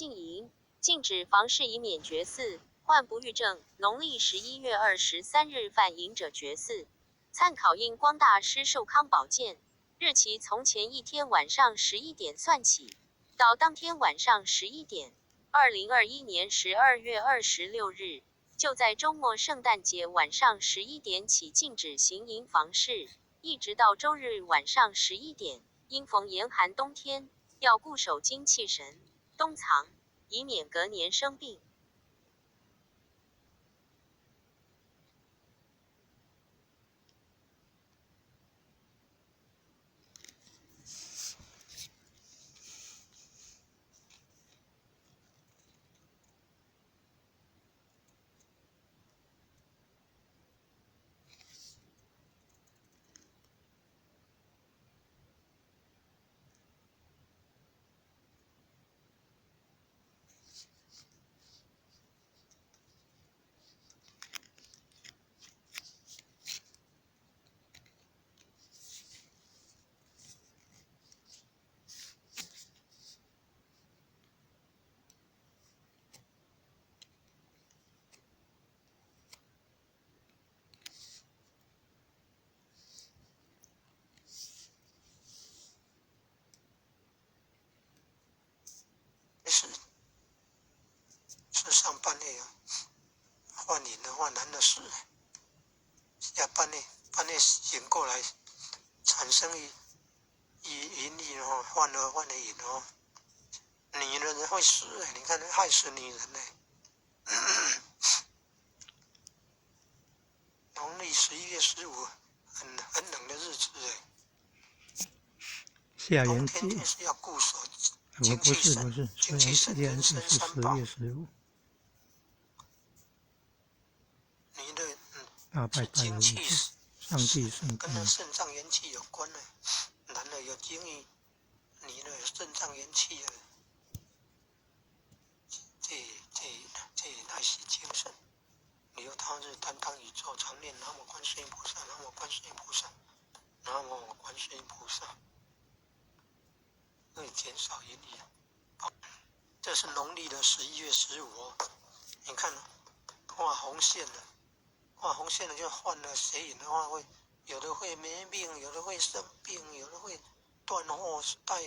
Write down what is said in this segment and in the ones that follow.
禁淫，禁止房事以免绝嗣，患不育症。农历11月23日犯淫者绝嗣。参考印光大师寿康宝鉴，日期从前一天晚上十一点算起，到当天晚上十一点。2021年12月26日，就在周末圣诞节晚上十一点起禁止行淫房事，一直到周日晚上十一点。应逢严寒冬天，要固守精气神，冬藏，以免隔年生病。是是上半夜啊，犯淫的话，男的死，下半夜半夜醒过来，产生一淫欲哦，犯了淫哦，女人会死，你看害死女人呢。农历11月15，很冷的日子哎。下元冬天就是要固守。我不是不是，虽然是10月15。你的大拜拜的意思，上帝圣跟那肾脏元气有关呢。男的有精力，女的有肾脏元气啊。这乃是精神。留他日担当宇宙，常念南无观世音菩萨，南无观世音菩萨，南无观世音菩萨。会减少淫欲。这是农历的11月15哦，你看，画红线了，画红线了就犯了邪淫的话，会有的会没命，有的会生病，有的会断货带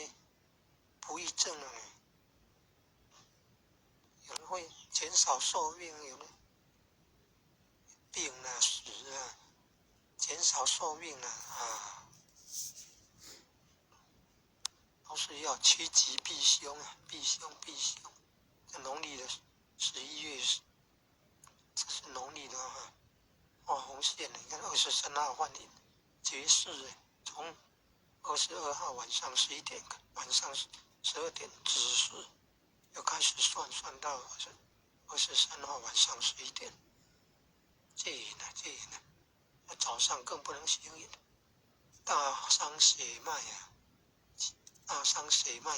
不育症了，有的会减少寿命，有的病啊死啊，减少寿命了啊。都是要趋吉避凶啊，避凶避凶。这农历的十一月，这是农历的哈，画红线的。你看23号犯淫绝嗣，从22号晚上11点，晚上12点子时，又开始算，算到23号晚上十一点。戒淫啊，戒淫啊！那早上更不能行淫，大伤血脉啊。大伤血脉。